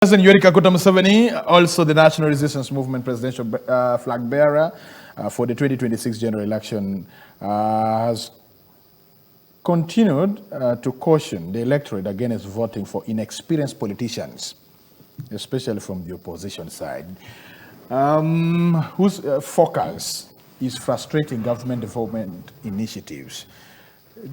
President Yoweri Kaguta Museveni, also the National Resistance Movement presidential flag bearer for the 2026 general election, has continued to caution the electorate against voting for inexperienced politicians, especially from the opposition side, whose focus is frustrating government development initiatives.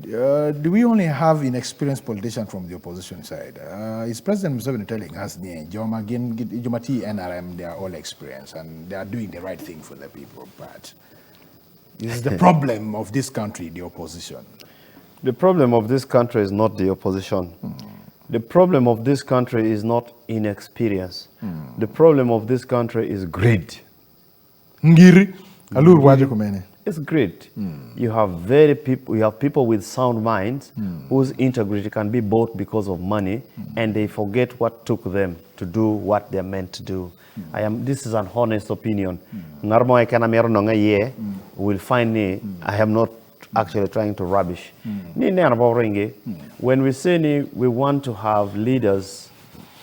Do we only have inexperienced politicians from the opposition side? Is President Museveni telling us Joma gin Joma tye NRM, they are all experienced and they are doing the right thing for the people, but is the problem of this country the opposition? The problem of this country is not the opposition. The problem of this country is not inexperience. The problem of this country is greed. Ngiri, alur waco kumene. It's great. You have very people, you have people with sound minds whose integrity can be bought because of money, and they forget what took them to do what they're meant to do. I am, this is an honest opinion. Ngat mo keken amito nonge iye will find ni I am not actually trying to rubbish. Ni ineno pa oringi, when we say ni we want to have leaders,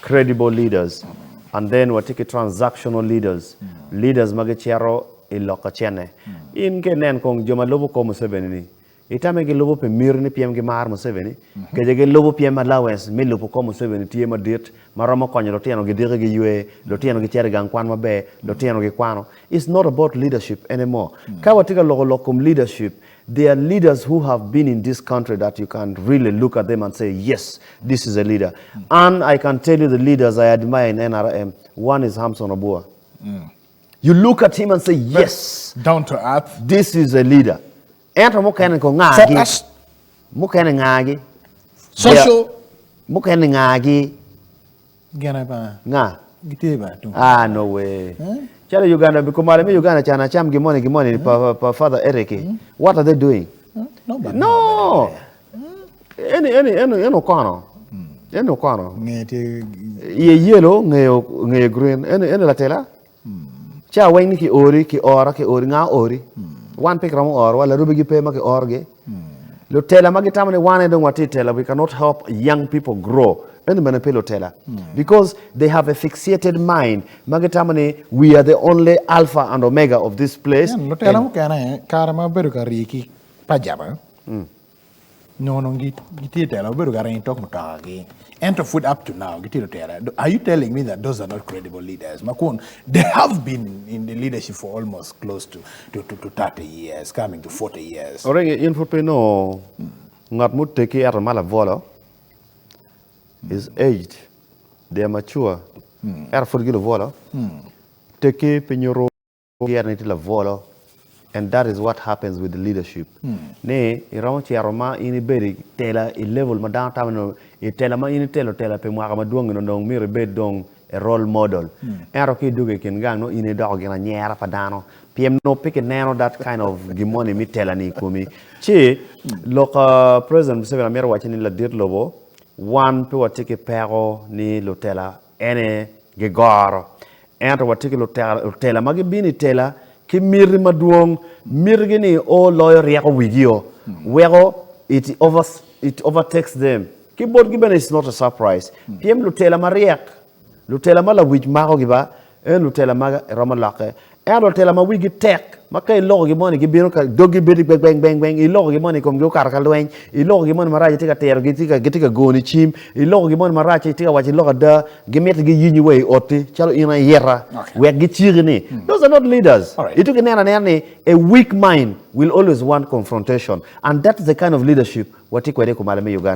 credible leaders, and then watye ki transactional leaders, leaders ma gicito i loko cene. In ka inen kong jo ma lubo kor Museveni ni, itame gilubo pi miti ni pien gimaro Museveni, kece gilubo pien allowance me lubo kor Museveni tye madit ma romo konyo lutino gidiki giywe, lutino gicito i gang kwan maber, lutino gikwano. It's not about leadership anymore. Ka watye ka loko lok kom leadership, there are leaders who have been in this country that you can really look at them and say, yes, this is a leader. And I can tell you the leaders I admire in NRM. One is Hamson Obua. You look at him and say, yes, Down to earth. this is a leader. Ento mukene ko ngagi. Focus. Mukene ngagi. Social. Mukene ngagi. Gene ba. Nga. Gitye ba tung. Ah, no way. Calo Uganda, kumalo me Uganda cana cam gimoni gimoni pa, pa Father Eric. What are they doing? No, but No. Eni eni eni eni okono. Eni okono. Nge tye Iye yellow, ngeyo ngeyo green. Eni eni latela. Ca weng ni ki ori, ki ora, ki ori, nga ori. Wan pe kiromo oro wa, larubi gi pe ma ki orogi. Lutela ma gitamo ni wan aye dong watye i tela, we cannot help young people grow. Eni bene pe lutela. Because they have a fixated mind ma gitamo ni we are the only alpha and omega of this place. Nen, lutela mukene kare ma bedo ka rii ki pajama, nongo dong gitye i tela, gubedo ka ringo i tok mutokagi. Ento pud up to now gitye lutela. Are you telling me that those are not credible leaders? Ma kun they have been in the leadership for almost close to, to, to, to 30 years, coming to 40 years. Oringo in pud pe inongo ngat muteggi ento ma labwolo is aged, they are mature, ento pud gilubwolo, tekki pe nyuto gire ni tye labwolo and that is what happens with the leadership ni iromo cito ma in ibedo i tela i level ma dano tamo ni i tela ma in itelo tela pi mwaka madwong eno dong myero ibed dong a role model ento ka idwogo i kin gang nongo in idoko gin anyera pa dano pien nongo pe kineno that kind of gin moni me tela ni i komi ci lok president Museveni amito wacci ni ladit lobo wan pe watye ki peko ni lutela ene gigoro Ento watye ki lutela ma gibino i tela ki miti madwong. Mitigi ni o loyo ryeko wigio, weko it over, it overtakes them. Ki botgi bene it's not a surprise. Pien lutela maryek, lutela ma lawic makogi ba, en lutela ma romo lokke. Ento lutela ma wigi tek, ma ka iloko gi moni gibino ka doggi bedo gbeng gbeng gbeng, iloko gi moni komgi okato ka lweny, iloko gi moni marac itye ka tirogi, gitye ka goni cim, iloko gi moni marac itye ka waco lok ada, Gimito giyinyi wa i otti calo in ayita wek giciki ni those are not leaders. Itye ki neno anena ni a weak mind will always want confrontation and that is the kind of leadership watye kwede i kumalo me Uganda.